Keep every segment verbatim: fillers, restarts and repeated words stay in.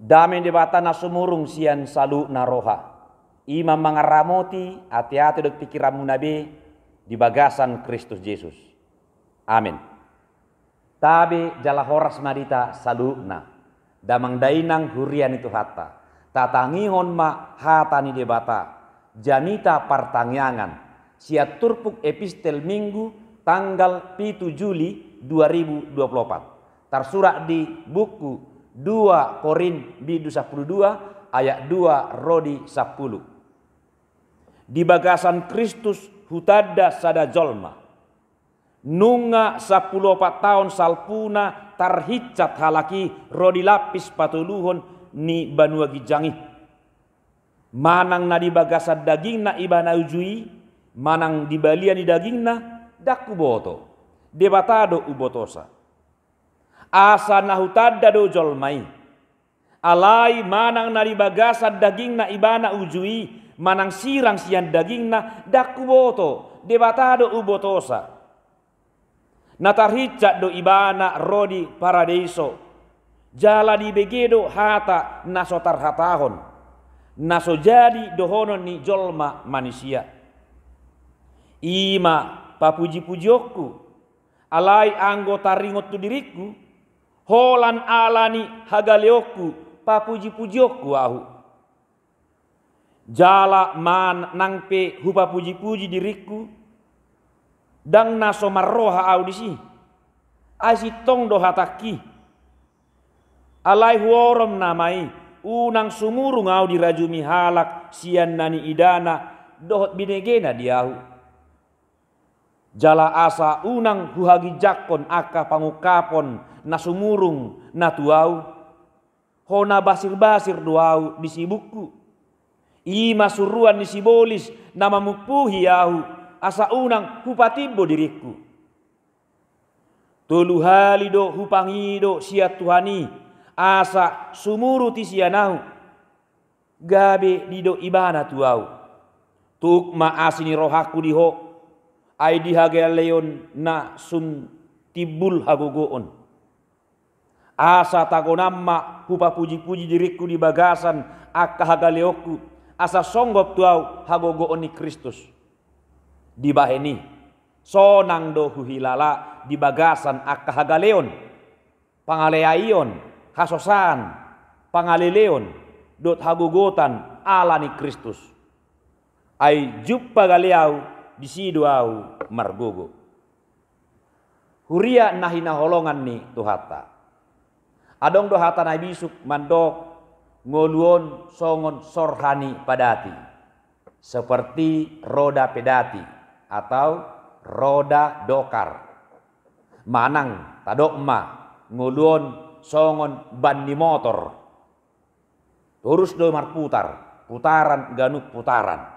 Dame ni Debata na sumurung sian saluhutna roha, i ma mangaramoti ateate dohot pingkiranmuna be di bagasan Kristus Jesus. Amen. Tabe jala horas ma di hita saluhutna, damang dainang huria ni Tuhanta. Tatangihon ma hata ni Debata, jamita partangiangan, sian turpuk epistel Minggu tanggal pitu Juli dua ribu dua puluh opat. Tarsurat di buku dua Korint bindu sampulu dua ayat dua ro di sampulu. Di bagasan Kristus hutanda sada jolma. Nunga sampulu opat taon salpuna tarhinsat halak i ro di lampis patoluhon ni banua ginjang i. Manang na di bagasan dagingna ibana uju i, manang di balian ni dagingna, ndang huboto. Debata do umbotosa. Asa na hutanda do jolma i. Alai manang na di bagasan dagingna ibana uju i, manang sirang sian dagingna, ndang huboto, Debata do umbotosa. Na tarhinsat do ibana ro di paradeiso, jala dibege do hata na so tarhatahon, na so jadi dohonon ni jolma manisia. I ma papujipujionku, alai anggo taringot tu diringku, holan ala ni hagaleonku papujipujionku ahu. Jala manang pe hupapujipuji diringku, ndang na so marroha ahu disi, ai sintong do hatangki. Alai huorom nama i, unang sumurung ahu dirajumi halak sian na niidana dohot binegena di ahu. Jala asa unang huhaginjangkon angka pangungkapon na sumurung na tu ahu, hona basirbasir do ahu di sibukku. I ma suruan ni sibolis na mamumpuhi ahu, asa unang hupatimbo diringku. Tolu hali do hupangido sian Tuhan i, asa sumurut i sian ahu. Gabe didok ibana tu ahu: Tuk ma asi ni rohangku di ho, ai di hagaleon na sun timbul hagogoon. Asa tagonan ma hupapujipuji diringku di bagasan angka hagaleonku, asa songgop tu ahu hagogoon ni Kristus. Dibahen i, sonang do huhilala di bagasan angka hagaleon, pangaleaion, hasosaan, pangaleleon, dohot hagogotan ala ni Kristus. Ai jumpa gale ahu, disi do ahu margogo. Huria na hinaholongan ni Tuhanta. Adong do hata na bisuk mandok, ngolu on songon sorha ni padati, seperti roda pedati atau roda dokar. Manang tadok ma, ngolu on songon ban ni motor. Torus do marputar, putaran ganup putaran.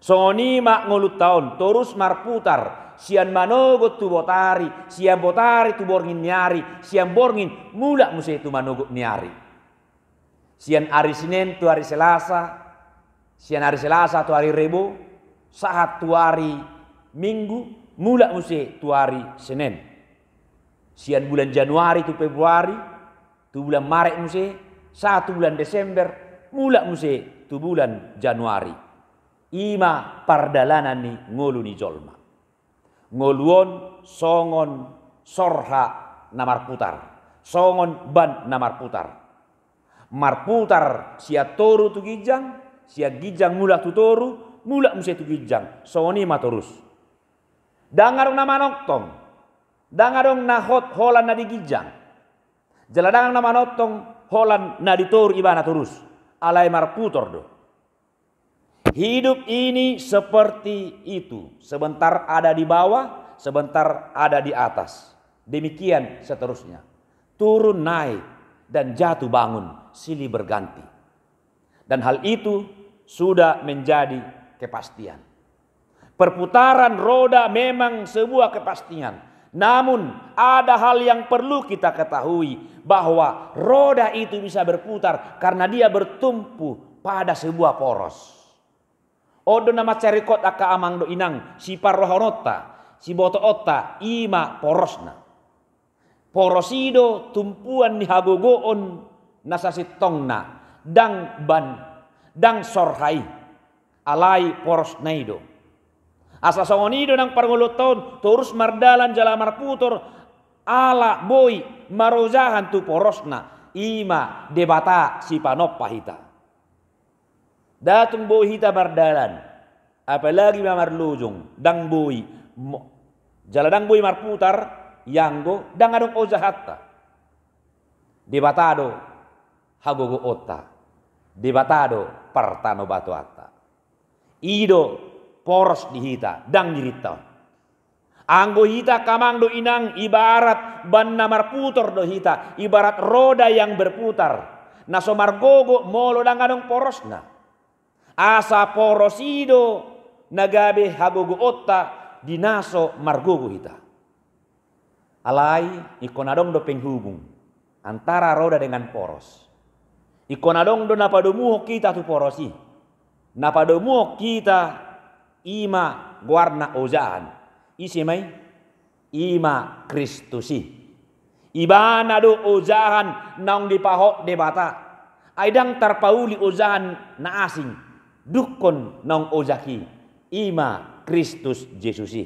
Songon i ma ngolunta on, torus marputar, sian manogot tu botari, sian botari tu borngin ni ari, sian borngin mulak muse tu manogot ni ari. Sian ari Senen tu ari Selasa, sian ari Selasa tu ari Rebo, sahat tu ari Minggu, mulak muse tu ari Senen. Sian bulan Januari tu Februari, tu bulan Maret muse, sahat tu bulan Desember, mulak muse tu bulan Januari. I ma pardalanan ni ngolu ni jolma. Ngolu on songon sorha na marputar, songon ban na marputar. Marputar sian toru tu ginjang, sian ginjang mulak tu toru, mulak muse tu ginjang, songon i ma torus. Ndang adong na manongtong, ndang adong na hot holan na di ginjang. Jala ndang adong na manongtong holan na di toru ibana torus, alai marputar do. Hidup ini seperti itu, sebentar ada di bawah, sebentar ada di atas. Demikian seterusnya. Turun naik dan jatuh bangun silih berganti. Dan hal itu sudah menjadi kepastian. Perputaran roda memang sebuah kepastian. Namun, ada hal yang perlu kita ketahui, bahwa roda itu bisa berputar karena dia bertumpu pada sebuah poros. On do na mansai ringkot angka amang dohot inang, siparrohahononta, sibotoonta, i ma porosna. Poros i do tumpuan ni hagogoon na sasintongna, ndang ban, ndang sorha i, alai porosna i do. Asa songon i do nang parngoluonta on, torus mardalan jala marputor, ala boi marojahan tu porosna, i ma Debata sipanompa hita. Ndang tung boi hita mardalan, apalagi ma marlojong, ndang boi mo-, jala ndang boi marputar, ianggo ndang adong ojahanta. Debata do hagogoonta, Debata do partanobatoanta. I do poros di hita, ndang dirinta on. Anggo hita angka amang dohot inang, ibarat ban na marputor do hita, ibarat roda yang berputar, na so margogo molo ndang adong porosna. Asa poros i do na gabe hagogoonta di na so margogo hita. Alai ingkon adong do penghubung antara roda dengan poros. Ingkon adong do na padomuhon hita tu poros i. Na padomuhon hita i ma goarna ojahan. Ise ma i? I ma Kristus i. Ibana do ojahan naung dipahot Debata. Ai ndang tarpauli ojahan na asing, dungkon naung ojak i, i ma Kristus Jesus i.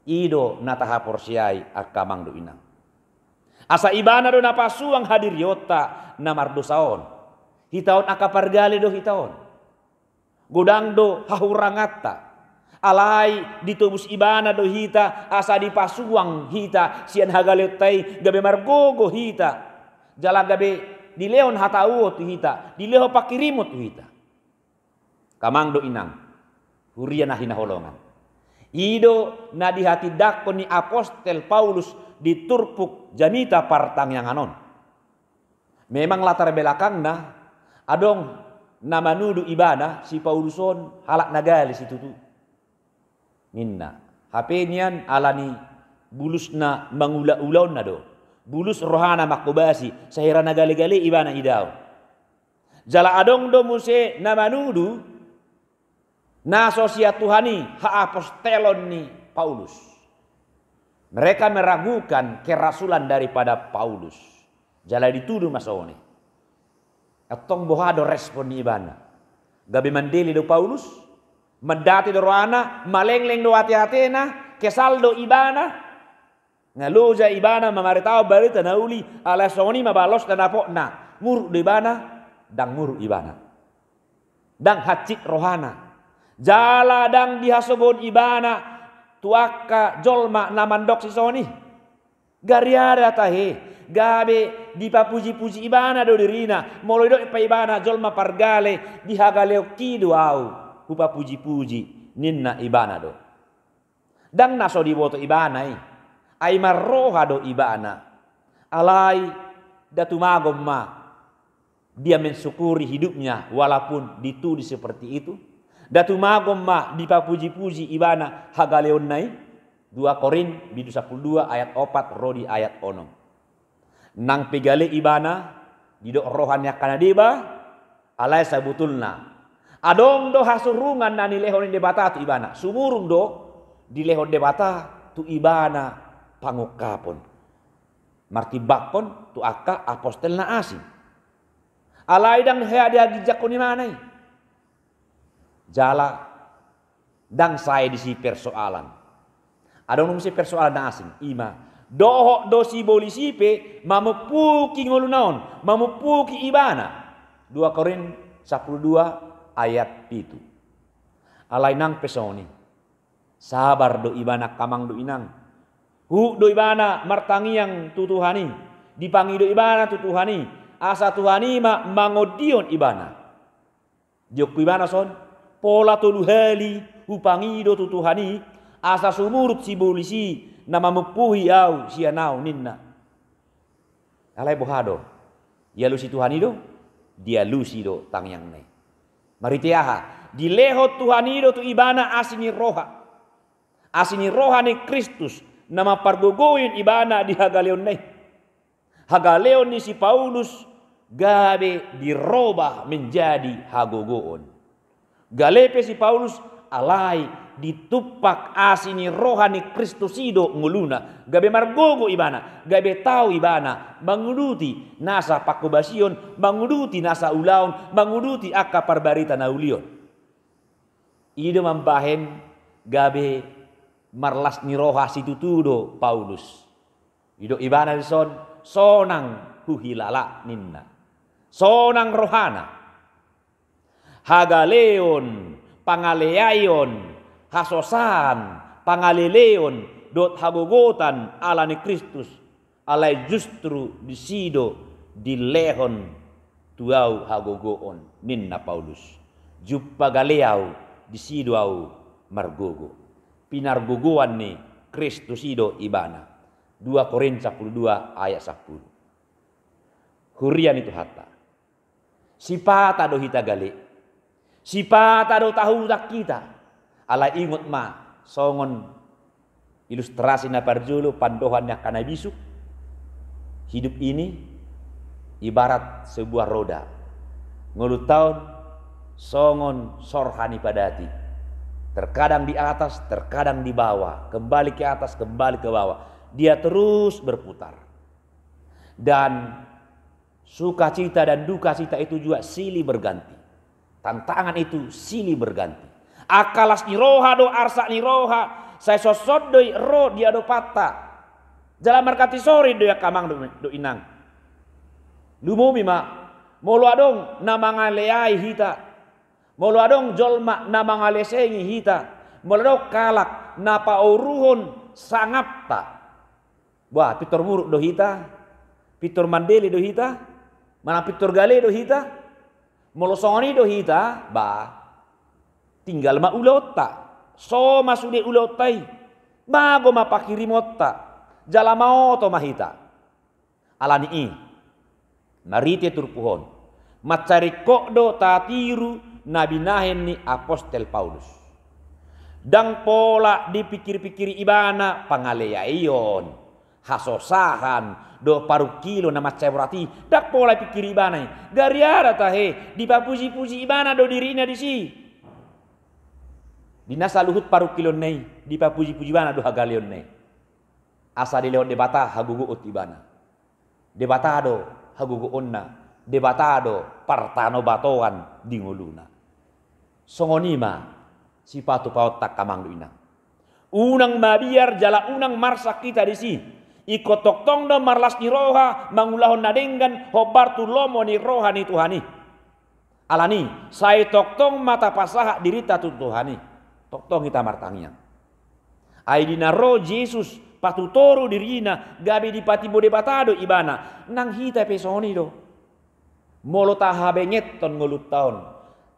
I do na tahaporseai angka amang dohot inang. Asa ibana do na pasuang hadirionta na mardosa on. Hita on angka pargale do hita on. Godang do hahuranganta. Alai ditobus ibana do hita asa dipasuang hita sian hagaleonta i, gabe margogo hita. Jala gabe dilehon hatauon tu hita, dilehon panghirimon tu hita. Angka amang dohot inang, huria na hinaholongan. I do na dihatindangkon ni apostel Paulus di turpuk jamita partangiangan on. Memang latar belakangna, adong na manudu ibana si Paulus on halak na gale situtu, ninna. Hape nian ala ni bulusna mangulaulaonna do. Bulus rohana manghobasi, sai hira na galegale ibana idaon. Jala adong do muse na manudu na so sian Tuhan i, haapostelon ni Paulus. Mereka meragukan kerasulan daripada Paulus. Jala ditudu ma songon i. Antong boha do respon ni ibana? Gabe mandele do Paulus? Mandate do rohana? Malengleng do ateatena? Kesal do ibana? Nga loja ibana mamaritahon barita na uli, alai songon i ma balosna dapotna. Muruk do ibana? Ndang muruk ibana. Ndang hansit rohana. Jala ndang dihasogohon ibana tu angka jolma na mandok sisongon i. Gariada tahe, gabe dipapujipuji ibana do dirina, molo didok pe ibana jolma pargale, di hagaleonki do ahu hupapujipuji, ninna ibana do. Ndang na so diboto ibana i, ai marroha do ibana. Alai nda tumagon ma dia mensyukuri hidupnya walaupun dituduh seperti itu? Nda tumagon ma dipapujipuji ibana hagaleonna i? Dua Korint bindu sampulu dua ayat opat ro di ayat onom. Nang pe gale ibana, didok roha ni angka na deba, alai sabotulna adong do hasurungan na nilehon ni Debata tu ibana. Sumurung do dilehon Debata tu ibana pangungkapon, martimbangkon tu angka apostel na asing. Alai ndang hea dihaginjangkon ibana i. Jala ndang sae disi persoalan. Adong do muse persoalan na asing, i ma dohot do sibolis i pe mamungpuhi ngoluna on, mamungpuhi ibana. Dua Korint sampulu dua ayat pitu. Alai nang pe songon i, sabar do ibana, angka amang dohot inang. Huhut do ibana martangiang tu Tuhan i, dipangido ibana tu Tuhan i, asa Tuhan i ma mangondihon ibana. Didok ibana songon, pola tolu hali hupangido tu Tuhan i, asa sumurut sibolis i na mamungpuhi ahu sian ahu, ninna. Alai boha do? Dialusi Tuhan i do? Dialusi do tangiangna i. Marhite aha? Dilehon Tuhan i do tu ibana asi ni roha. Asi ni roha ni Kristus na mampargogohon ibana di hagaleonna i. Hagaleon ni si Paulus gabe dirobah menjadi hagogoon. Gale pe si Paulus, alai Ditumpak asi ni roha ni Kristus i do ngoluna, gabe margogo ibana, gabe tau ibana manguduti nasa panghobasion, manguduti nasa ulaon, manguduti angka parbarita na uli on. I do mambahen gabe marlas ni roha situtu do Paulus. Didok ibana dison, sonang huhilala ninna. Sonang rohana. Hagaleon, pangaleaion, hasosaan, pangaleleon, dohot hagogotan ala ni Kristus, alai justru disi do dilehon tu ahu hagogoon, ninna Paulus. Jumpa gale ahu, disi do ahu margogo. Pinargogoan ni Kristus i do ibana. Dua Korint sampulu dua ayat sampulu. Huria ni Tuhanta. Sipata do hita gale. Sipata do tahutan hita. Alai ingot ma, songon ilustrasi na parjolo, pandohan ni angka na bisuk. Hidup ini ibarat sebuah roda. Ngolunta on songon sorha ni padati. Terkadang di atas, terkadang di bawah. Kembali ke atas, kembali ke bawah. Dia terus berputar. Dan sukacita dan dukacita itu juga silih berganti. Tantangan itu silih berganti. Angka las ni roha dohot arsak ni roha, sai songon do i ro di adopanta. Jala marganti sorin do i angka amang dohot inang. Lumobi ma, molo adong na mangaleai hita, molo adong jolma na mangalesengi hita, molo adong halak na paoruhon sangapta. Bah, pintor muruk do hita, pintor mandele do hita, manang pintor gale do hita. Molo songon i do hita, bah, tinggal ma ulaonta. So ma sude ulaonta i. Mago ma panghirimonta. Jala maoto ma hita. Ala ni i, marhite turpuk on, mansai ringkot do tatiru na binahen ni apostel Paulus. Ndang pola dipikir-pikiri ibana pangaleaion, hasosaan, dohot parungkilon na mansai borat i. Ndang pola dipikiri ibana i. Gariada tahe, dipapuji-puji ibana do dirina disi. Di na saluhut parungkilonna i, dipapuji-puji ibana do hagaleonna i. Asa dilehon Debata hagogoon tu ibana. Debata do hagogoonna, Debata do partanobatoan di ngoluna. Songon i ma sipatupaonta angka amang dohot inang. Unang mabiar jala unang marsak hita disi. Ingkon tongtong do marlas ni roha mangulahon na denggan hombar tu lomo ni roha ni Tuhan i. Ala ni i, sai tongtong ma tapasahat dirinta tu Tuhan i. Tongtong hita martangiang. Ai di na ro Jesus patutoru dirina gabe dipatimbo Debata do ibana, nang hita pe songon i do. Molo tahabengeton ngolunta on,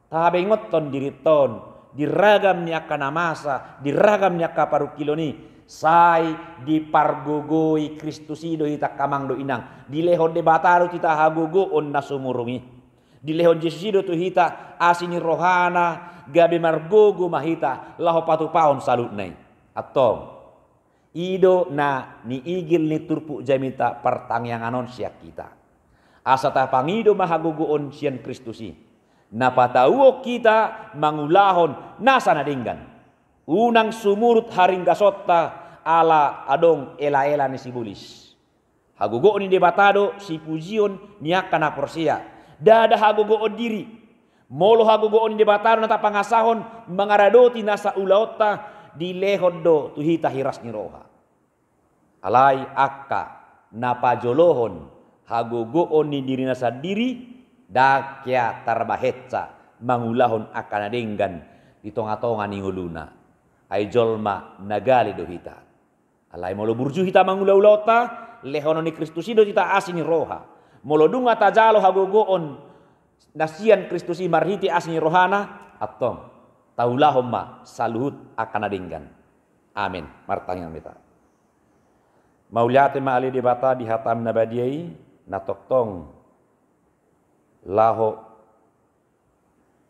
tahabengeton dirinta on, di ragam ni angka na masa, di ragam ni angka parungkilon i, sai dipargogoi Kristus i do hita angka amang dohot inang, dilehon Debata do tu hita hagogoon na sumurung i. Dilehon Jesus i do tu hita asi ni rohana, gabe margogo ma hita laho patupahon saluhutna i. Antong, i do na niigil ni turpuk jamita partangiangan on sian hita. Asa tapangido ma hagogoon sian Kristus i, na patauhon hita mangulahon nasa na denggan. Unang sumurut haringgasonta ala adong elaela ni sibolis. Hagogoon ni Debata do sipujion ni angka na porsea. Ndada hagogoon diri. Molo hagogoon ni Debata do na tapangasahon mangaradoti nasa ulaonta, dilehon do tu hita hiras ni roha. Alai angka na pajolohon hagogoon ni dirina sandiri, ndang hea tarbahensa mangulahon angka na denggan di tongatonga ni ngoluna. Ai jolma na gale do hita. Alai molo burju hita mangula ulaonta, lehonon ni Kristus i do tu hita asi ni roha. Molo dung tajalo hagogoon na sian Kristus i marhite asi ni rohana, antong, taulahon ma saluhut angka na denggan. Amen. Martangiang ma hita. Mauliate ma ale Debata di hataM na badia i, na tongtong laho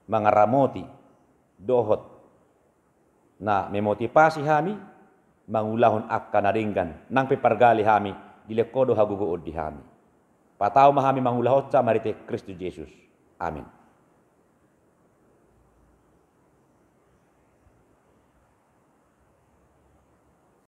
mangaramoti dohot na memotivasi hami mangulahon angka na denggan, nang pe pargale hami, dilehon Ho do hagogoon di hami. Patau ma hami mangulahonsa marhite Kristus Jesus. Amen.